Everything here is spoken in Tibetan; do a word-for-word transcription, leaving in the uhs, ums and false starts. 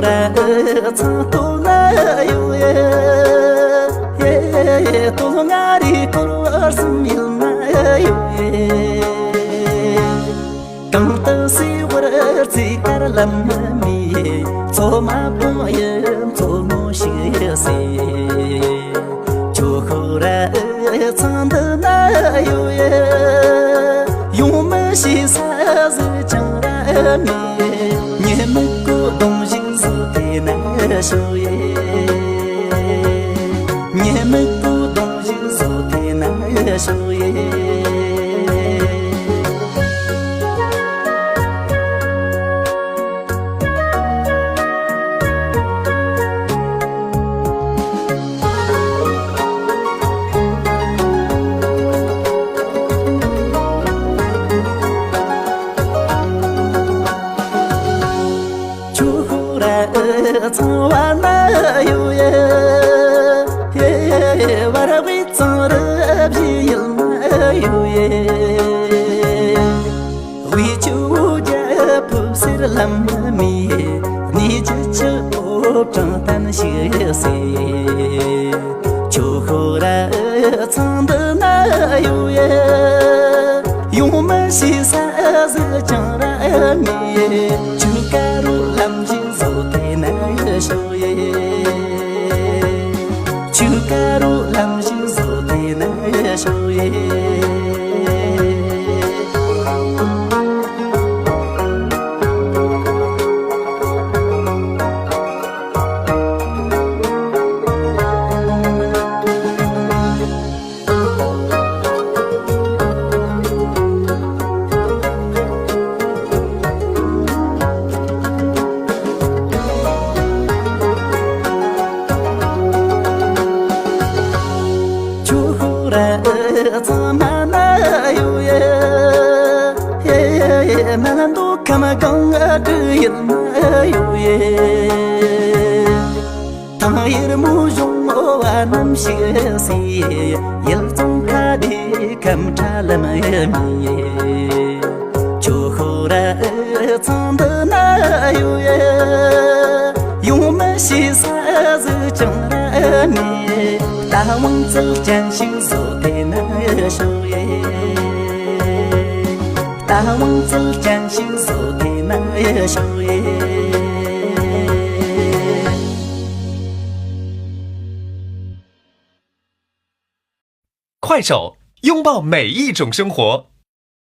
ར་ཚང་སྟོད་ན་ཡོད་ཡེ། སྟོད་མངའ་རིས་སྐོར་གསུམ་ཡུལ་ན་ཡོད་ཡེ། གང་དུ་སེ་བར་རྩིས་དཀར་ལམ་མེ། མཚོ་མ་སྤུངས་ཡུལ་མཚོ་མོ་ཞིག་ཡོད་སེ། ཁྱོད་ཁོ་ར་ཚང་འདི་ན་ཡོད་ཡེ། ཡོང་མི་ཤེས་ས་ཟིག་ཅང་ར་མེད། ཉི་མིག་གོ་གདོང་ཞིག་བཟོ་དེ་ན་ཤོག་ཡེ། ཉི་མིག་གོ་གདོང་ཞིག་བཟོ་དེ་ན་ཤོག་ཡེ། ཁྱོད་ཁོ་ར་ཚང་བ་ན་ཡོད་ཡེ། བར་དབུས་གཙང་རུ་བཞི་ཡུལ་ན་ཡོད་ཡེ། དབུས་ཆུ་བོ་རྒྱལ་པོ་གསེར་ལམ་མེ། གནས་ཀྱི་ཆུ་བོ་བྲང་བརྟན་ཞིག་སེ། ཁྱོད་ཁོ་ར་ཚང་འདི་ན་ཡོད་ཡེ། ཡོང་མི་ཤེས་ས་ཟིག་ཅང་ར་མེད། ཆུ་ཀ་རུ་ལམ་ཞིག་བཟོ་དེ་ན་ཤོག་ཡེ། ཆུ་ཀ་རུ་ལམ་ཞིག་བཟོ་དེ་ན་ཤོག་ཡེ། ཁྱོད་ཁོ་ར་ཚང་མ་ན་ཡོད་ཡེ། མ་ན་མདོ་ཁམས་སྒང་དྲུག་ཡུལ་ན་ཡོད་ཡེ། ཐང་ཡེར་མོ་གཞུང་བ་རྣམ་ཞིག་སེ། ཡུལ་ཙོང་ཁ་བདེ་ཁམས་ཁྲ་ལམ་མེ། ཁྱོད་ཁོ་ར་ཚང་འདི་ན་ཡོད་ཡེ། ཡོང་མི་ཤེས་ས་ཟིག་ཅང་ར་མེད། རྟ་དབང་རྩལ་ཅན་ཞིག་བཟོ་དེ་ན་ཤོག་ཡེ། རྟ་དབང་རྩལ་ཅན་ཞིག་བཟོ་དེ་ན་ཤོག་ཡེ། 快手，拥抱每一种生活。